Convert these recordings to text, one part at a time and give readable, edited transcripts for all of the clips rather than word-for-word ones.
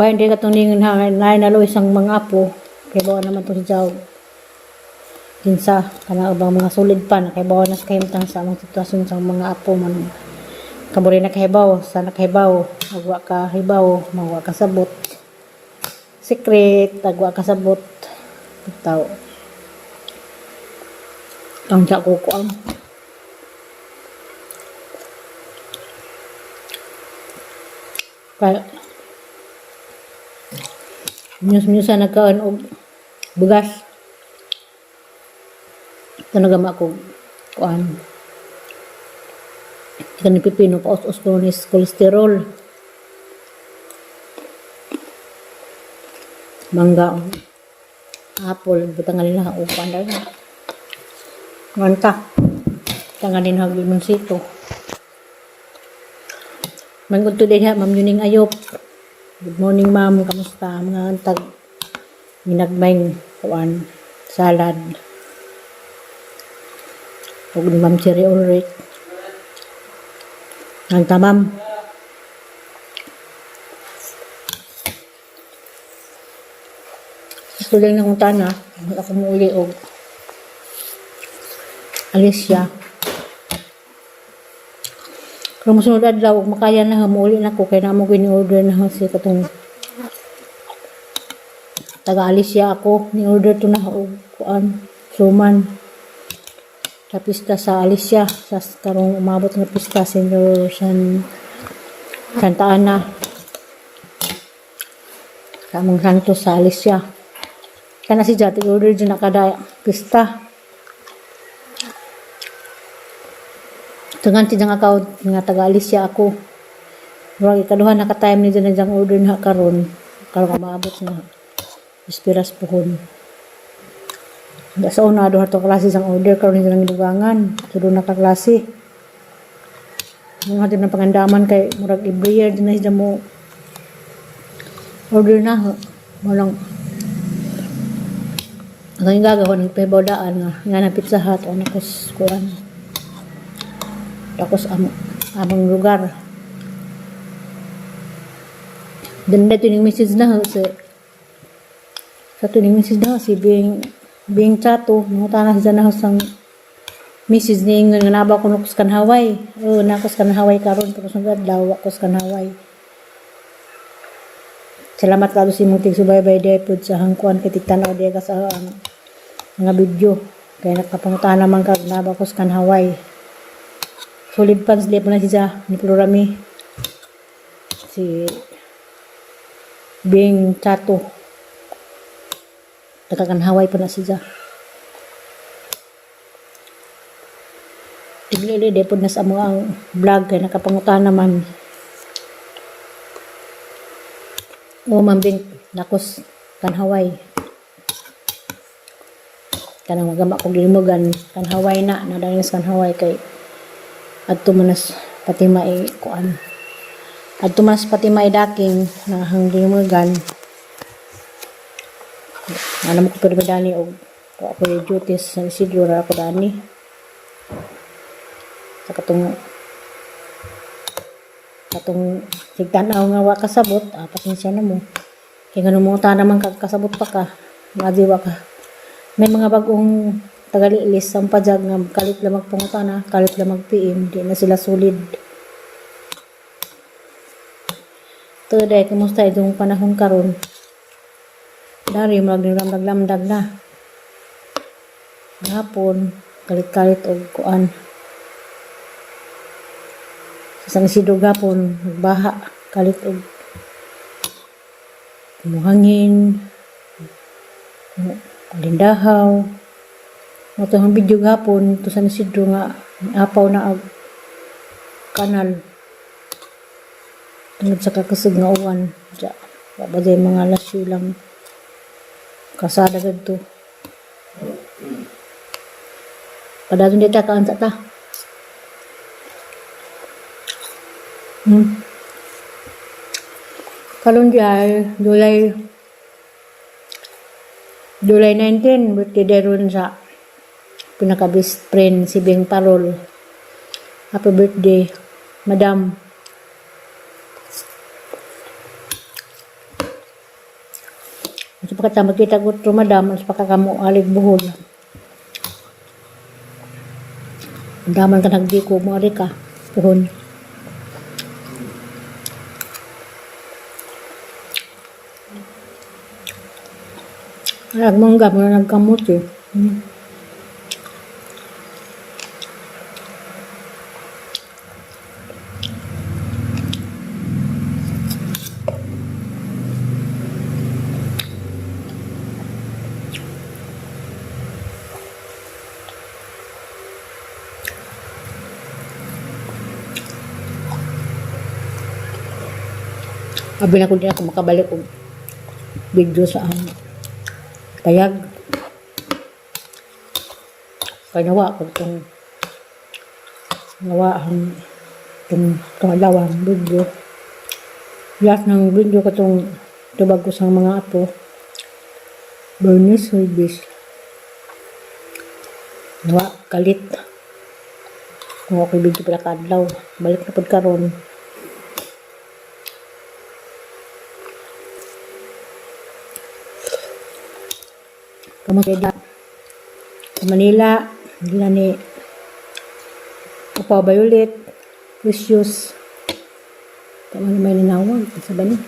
Bahin di katong ningon ha, naay nalo isang mga apo. Kay bawa naman to si Jaw. Kinsa, kana ubang mga solid pa, nakahibaw na sa kahimtang sa among sitwasyon sa mga apo man. Kaburi na kahibaw, sa nakahibaw, agwa ka hibaw, magwa ka sabot. Secret, agwa ka sabot. Tao. Ang sa kuko ang. Kaya, news-newsan nagkaon og bugas. Ito nagama ko kuan. Ika ni Pipino paus-us ko ni cholesterol. Mangga, apple, butangan nila upan dahil. Nganta. Tangan din hag limonsito. Manggod today ha, Ma'am Yuning Ayop. Good morning, ma'am. Kamusta? Mga antag ginagmayng kuan salad. Ug ni Ma'am Cherry Ulrich. Anta, ma'am. Gusto lang akong tana. Ako muuli og Alicia. Pero musunod adlaw, ug makaya na ha, muuli na ko kay namo ko ni-order na ha, si katong taga Alicia ako, ni-order to na og kuan suman sa pista sa Alicia sa karong umabot nga pista Senior Santa Ana sa among Santos sa Alicia. Kana si Jati order dyan na kada pista. Tungan ti nga account nga taga Alicia ako. Murag ikaduha na ka time ni dyan na diyang order na karon. Karon umaabot na. Ispiras puhon. Da sa una duha to klase sang order karon ni lang gidugangan. So doon na ka klase. Mga din na pangandaman kay murag every year din na siya mo order na. Walang ang gagawin ng pebodaan nga nga na Pizza Hut o nakos kuan. Tapos among lugar. Then na tuning message na si sa tuning message na si Bing Bing Chato mangutana siya na sang message ni ingon nga naba ko nukos kan Hawaii. Oh, nakos kan Hawaii karon pero sa adlaw wa kos kan Hawaii. Salamat kado si imong tigsubaybay day pud sa hangkuan kay tigtan-aw diha ka sa ang mga video. Kaya nakapangutana man kag naba kos kan Hawaii. Solid fans di po na siya ni Plurami. Si Bing Chato. Taga kan Hawaii po na siya. Tiglili di po na sa mga ang vlog kay nakapangutana man. O Ma'am Bing, nakos kan Hawaii. Kanang magama kog limugan kan Hawaii na nadayon sa kan Hawaii kay adto man nas pati mai kuan. Adto man nas pati mai daking na hang limugan. Ano mo ko pero dani og ako yung duties sa Isidro ra ako dani. Sa katong katong sigtan-aw nga wa kasabot, pasensya na mo. Kay ngano mo ta naman kag kasabot pa ka, madiwa ka. May mga bagong tagalilis ang pajag nga kalit lang magpangutana, kalit lang mag-PM, di na sila solid. Today, kumusta itong panahon karon? Dari murag nilamdag-lamdag na. Hapon, kalit-kalit og kuan. Sa San Isidro gapon, nagbaha, kalit og muhangin, lindahaw. Mo to ang video gapon to San Isidro nga apaw na ag kanal. Tungod sa kakasig nga uwan. Diya, wa ba jay mga lasyo lang kasada didto. Padayon dita kaan sa ta. Karon di ay July 19, birthday day ron sa pinaka best friend si Bing Parol. Happy birthday, Madam. Pagkata magkita ko ito, madam, mas pakakamo alig buhol. Daman ka nagdiko mo ari ka puhon. Ay, mangga mo na nagkamot eh. Abi na ko di ako makabalik og video sa ang payag. Kay nawa ko itong nawa ang itong adlaw ang video. Lahat ng video ko itong tubag ko sa mga apo. Bernice Huibis. Nawa, kalit. Kung ako video pala kaadlaw. Balik na pud karon. Kamusta sa Manila, hindi na ni Upaw Violet, Precious. Tama na may nanawag. Sa ba ni?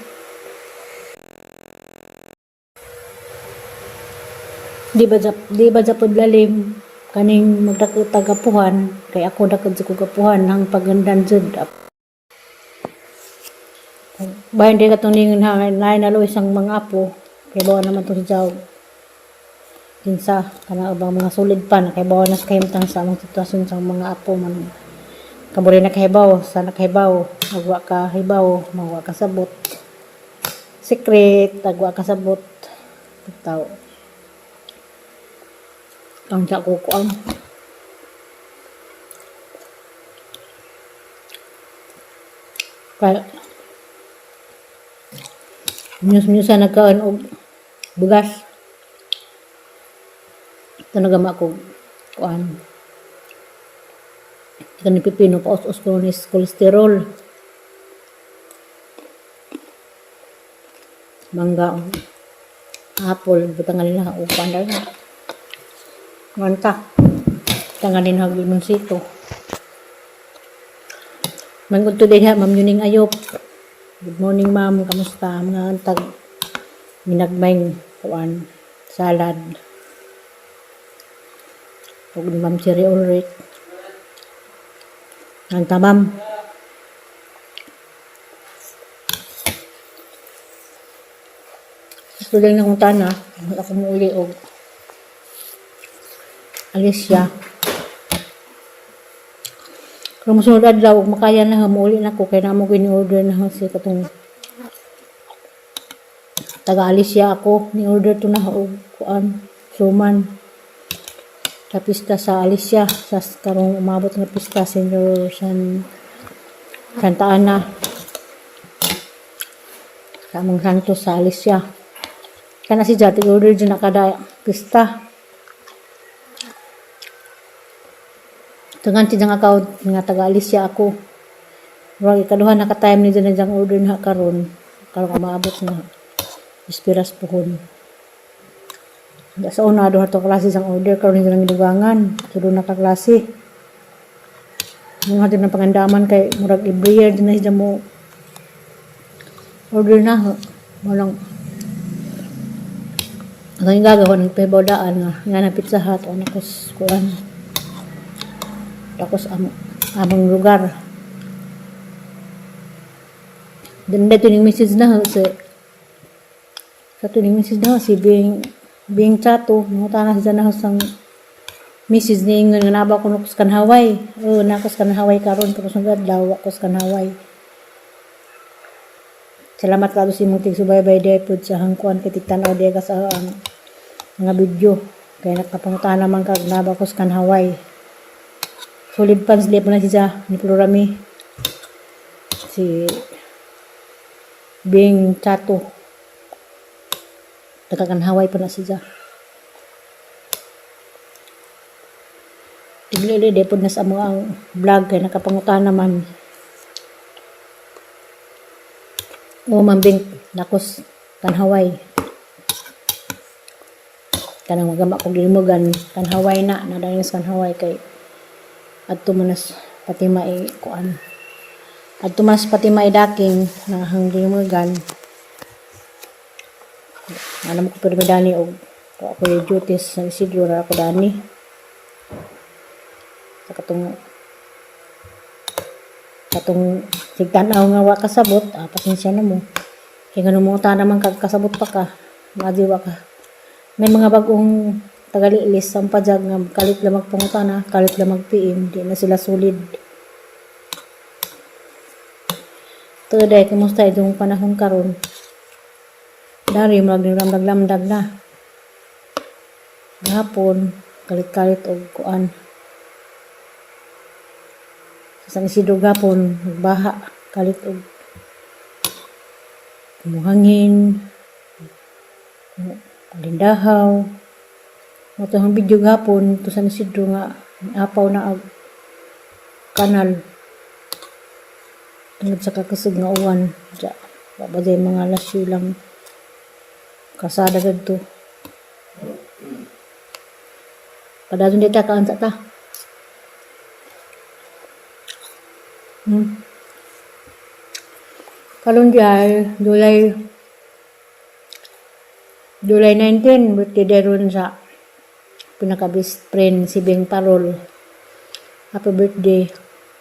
Di ba japod lalim kaning magdakot tagapuhan kay ako dakot sa kugapuhan ang pagandan jud. Bahin di katong ningon ha nay nalo isang mga apo kay bawa naman to si Jaw. Kinsa kana ubang mga sulid pa na kay bawa na sa kahimtang sa among sitwasyon sa mga apo man. Kaburi na kahibaw, sa nakahibaw, agwa ka hibaw, magwa ka sabot. Secret, agwa ka sabot. Tao. Ang sa kukuang. Kaya, news-newsan nagkaon og bugas. Ito nagama ko kuan. Ito ni Pipino, paus-us ko ni kolesterol. Mangga, apple, butangan nila, upan dahil. Manta. Tangalin hag limonsito. Manggod today ha, Ma'am Yuning Ayop. Good morning, ma'am. Kamusta? Mga antag minagmayng kuan salad. Ug ni Ma'am Cherry Ulrich. Anta, ma'am. Gusto lang akong tana. Ako muuli og Alicia. Kung musunod adlaw, ug makaya na ha, muuli na ko kay namo gini-order na ha, si katong taga Alicia ako ni order to na og kuan suman sa pista sa Alicia sa karong umabot nga pista Senior Santa Ana sa among Santos sa Alicia kana si Jati order dyan na kada pista. Tungan si nga account nga taga Alicia ako. Murag ikaduha na ka time ni dyan na diyang order na karon. Karon umaabot na. Ispiras puhon. Sa una duha to klase sang order karon hindi lang dugangan. So doon na ka klase. Mga din ang pangandaman kay murag every year din na siya mo order na. Walang ang gagawa ng pebodaan nga nga na Pizza Hut o nakos kuan. Tapos among lugar. Then dito ning message na si sa tuning message na si Bing Bing Chato mangutana siya na sang message ni ingon nga naba ko nukos kan Hawaii. Oh, nakos kan Hawaii karon pero sa adlaw wa kos kan Hawaii. Salamat kaayo sa imong tigsubaybay day pud sa hangkuan kay tigtan-aw day ka sa ang mga video. Kay nakapangutana man kag naba kos kan Hawaii. Solid fans di po na siya ni Plurami. Si Bing Chato. Taga kan Hawaii po na siya. Tigli di po na sa amo ang vlog kay nakapangutana man. O Ma'am Bing, nakos kan Hawaii. Kanang magama kog limugan kanhaway na nadayon sa kanhaway kay adto man nas pati mai kuan. Adto man sa pati maidaking nang limugan. Alam ko pero dani og ako yung duties sa Isidro ra ako dani. Sa katong katong sigtan-aw nga wa kasabot, ah, pasensya na mo. Kay ngano mo ta naman kag kasabot pa ka, madiwa ka. May mga bagong tagalilis sa pajag nga kalit lang magpangutana, kalit lang mag-PM, di na sila solid. Today, kumusta itong panahon karon? Dari murag lamdag-lamdag na. Gahapon, kalit-kalit og kuan. Sa San Isidro gapon, nagbaha, kalit og kumuhangin, lindahaw. Mo ang video gapon to San Isidro nga apaw na og kanal. Tungod sa kakasug nga uwan. Diya, babagay mga lasyo lang kasada dadto. Padayon dita kaan sa ta. Karon diay July 19 birthday daron sa pinaka best friend si Beng Parol. Happy birthday,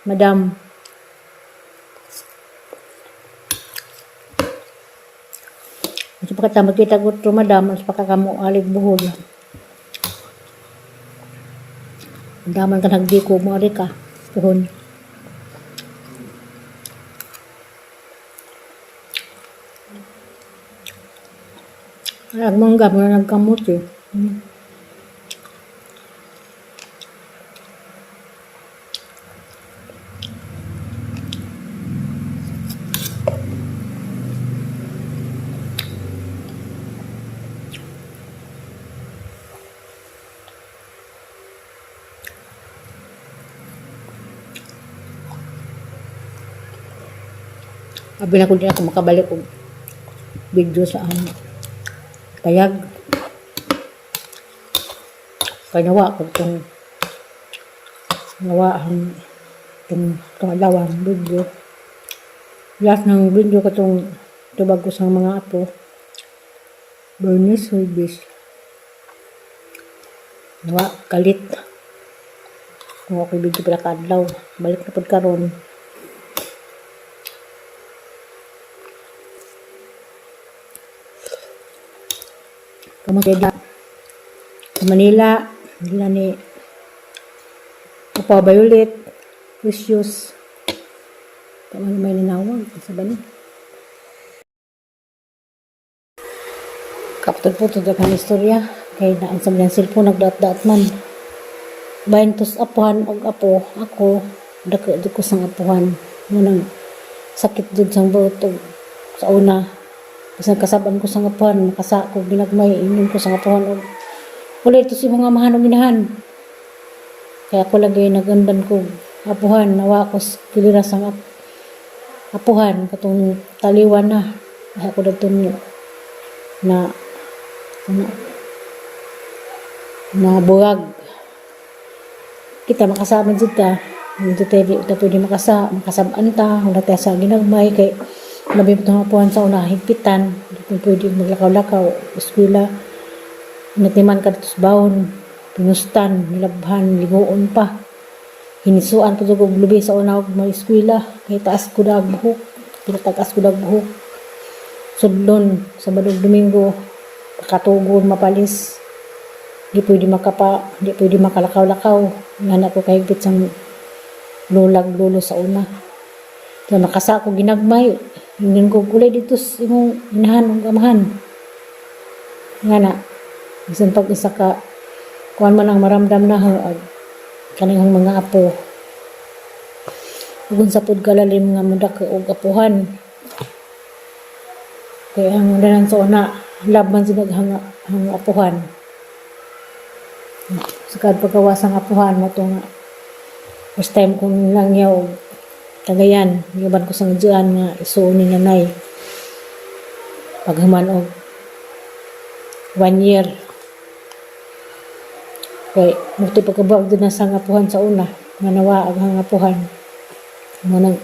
Madam. Sa pagkata magkita ko to, madam, sa pagkakamo alig buhol. Daman ka nagdiko mo ari ka puhon. Ay, ang mangga mo na nagkamot eh. Abi na ko di ako makabalik og video sa ang payag. Kay nawa ko itong nawa ang itong pangalawang video. Lahat ng video ko itong tubag ko sa mga apo. Bernice Service. Nawa, kalit. Kung ako video pala kaadlaw. Balik na pud karon. Kamusta sa Manila, nila ni Opa Violet, Precious. Tama na may nanawag. Sa ba ni? Kaputol-putol na kang istorya. Kay naan sa mga cellphone, nagdaat-daat man. Bahin tos apuhan og apo, ako, dako ko sang apuhan. Munang sakit jud sang buot og sa una. Bisan kasaban ko sang apuhan, makasa ko ginagmay, ingnon ko sang apuhan og uli ito si mga amahan og inahan. Kaya ako lagi nagandan ko apuhan, nawa ko kilira sang apuhan katong taliwan na. Kaya ako dadto na na, na buwag. Kita makasama jud ta. Hindi tayo di ta pwede makasabaan ta, wala tayo sa ginagmay kay labi pa itong apuhan sa una higpitan, di pa pwede maglakaw-lakaw, eskwela, natiman ka dito sa bawon, pinustan, nilabhan, liguon pa. Hinisuan pa og lubi sa una og mga eskwela, kay taas ko dag buhok, pinatagas ko dag buhok. Sudlon, Sabado ug Domingo, pakatugon, mapalis. Di pwede makapa, di pwede makalakaw-lakaw. Nga ko kahigpit sang lulag lulo sa una. Kaya makasa ko ginagmay. Ingin ko gulay dito sa imong inahan ug amahan. Nga na, bisan pag isa ka, kuan man ang maramdam na ho, ag kanang mga apo. Ug unsa pud kalalim nga mudak og apuhan. Kaya ang danan sa una, love man sila hang, hang apuhan. Sa kad pagkawas ang apuhan mo nga first time kong langyaw Cagayan, giuban ko sa ngadyoan nga isuon ni nanay. Paghuman og 1 year. Kay mao pagkabuag din na sa ngapuhan sa una nga nawa ang hangapuhan. Mo nang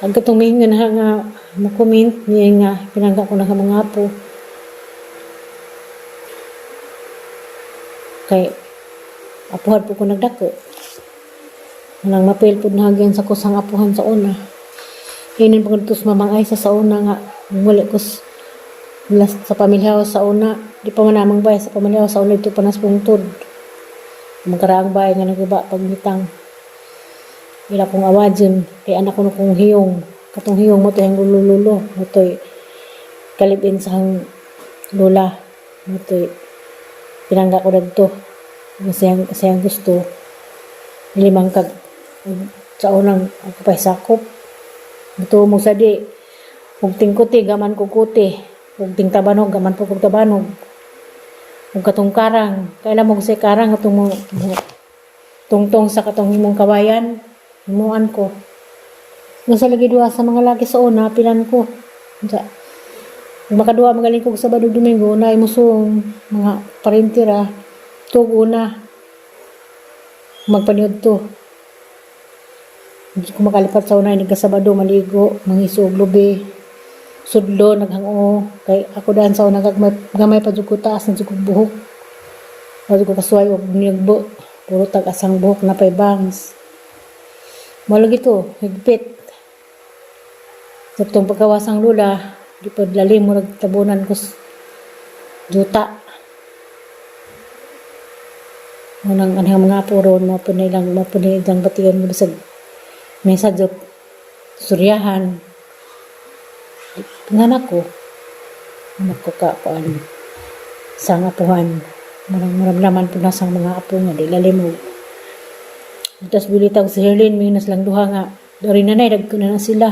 ang katong miingon ha nga mo-comment niya nga pinangga ko na ka mga apo. Kay apuhan po ko nagdako. Nang mapil po nahagyan sa kusang apuhan sa una. Inin pa sa Mamang Aysa sa una nga muli ko sa pamilya sa una. Di pa man namang bay sa pamilya sa una, dito pa nas pungtod. Magkaraang bay nga naguba pagmitang. Ila kong awadyon kay anak ko kong hiyong. Katong hiyong mo to yung lululo. Mo to'y kalibin sa hang lula. Mo to'y pinangga ko dagto. Siyang, siyang gusto. Limang kag sa unang ako pa'y sakop. Ito mo sa di. Ug tingkuti, gaman ko kuti. Ug tingtabanog, gaman po kog tabanog. Ug katong karang, kailan mo sa karang atong mo tungtong sa katong himong kawayan, himuan ko. Nga sa lagi duha sa mga laki sa una, pilan ko. Unsa? Kung makaduha magaling ko sa Sabado, Domingo, na imusong mga parentira, tug una, magpaniod to. Kung makalipat sa una, hindi ka Sabado, maligo, mangiso og lubi, sudlo, naghango, kay ako daan sa una, gamay, gamay pa jud ko, taas na jud kog buhok. Wa jud ko kasuway og nigbo, puro tag asang buhok na pay bangs. Mao lagi to, higpit. Sa itong pagkawasang lula, di pa lalim mo nagtabunan ko juta. Unang anhang mga apo ron, mapunay ilang batiyan mo bisag may sadyok suryahan. Nganak ko, anak ko ka kuan sa nga apuhan. Marang maramdaman po na sa mga apo nga di lalim mo. Tapos bilitaw si Herlin, may nas lang duha nga. Dari nanay, dagko na na sila.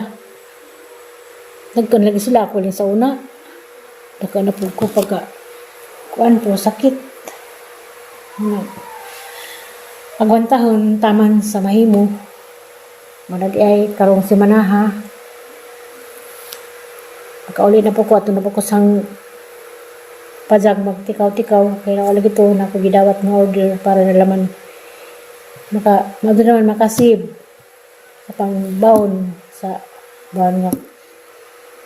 Dagko na lagi sila, ako lang sa una. Dagko na po ko pagka kuan po, sakit. Nga. Agwantahon, taman sa mahimo. Manag ay karong si Manaha. Pagkauli na po ko, ato na po ko sang pajag magtikaw-tikaw. Kaya na lagi to, na ako gidawat ng order para na laman maka mao naman makasib sa pangbaon sa baon nga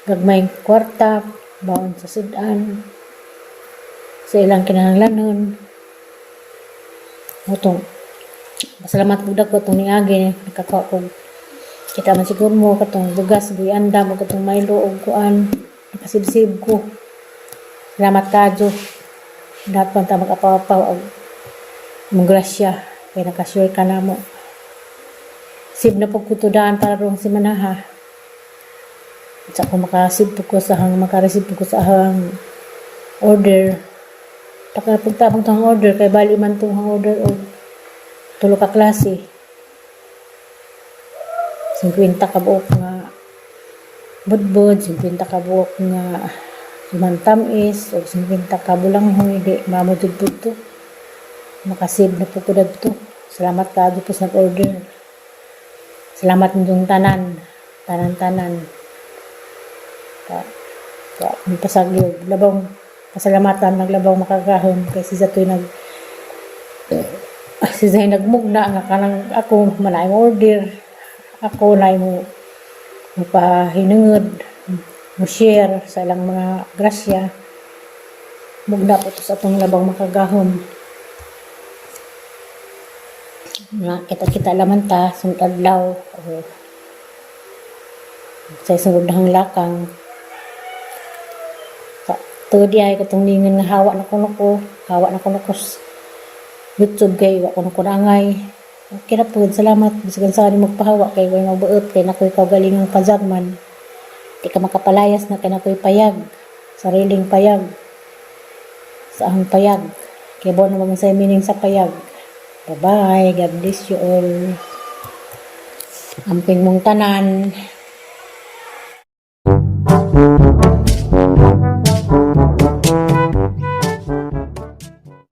gagmayng kwarta, baon sa sudan sa ilang kinahanglanon. Mutong pasalamat pud ako itong niagi nakakuha ko, kita man siguro mo katong bugas buyanda mo, katong Milo og kuan, nakasibsib ko. Salamat kadyo. Dapat man ta mag-apaw-apaw og mong grasya kay nakasure ka na mo. Sib na po ko daan para rong si Manaha. Sa kung makasib po ko sa hang makareceive po ko sa hang order. Taka pagtapong tong order kay bali man tong hang order og tulo ka klase. 50 ka buok nga budbud, 50 ka buok nga sumantamis, o 50 ka bulanghoy, di mamo jud po to. Makasave na po ko dadto. Salamat kaadto po sa nag-order. Salamat ninyong tanan. Tanan-tanan. Ka, ka, may pasagyo. Labong pasalamatan, naglabaw makagahom kay si Zatoy nag si Zay nagmugna nga kanang ako manay mo order, ako na mo mupahinungod, mo share sa ilang mga grasya. Mugna po to sa atong labang makagahom nga kita-kita laman ta sunod adlaw o sa sunod na lakang sa tuod ay katong ningon nga hawa na kuno ko, hawa na kuno ko YouTube kay wa kuno ko angay. Okay na po, salamat. Bisag sa ni magpahawa kay way mabuot kay nakoy kaugalingong pajagman. Di ka makapalayas na kay nakoy payag, sariling payag, sa ahong payag. Kay bo na sa meaning sa payag. Bye bye. God bless you all. Amping mong tanan.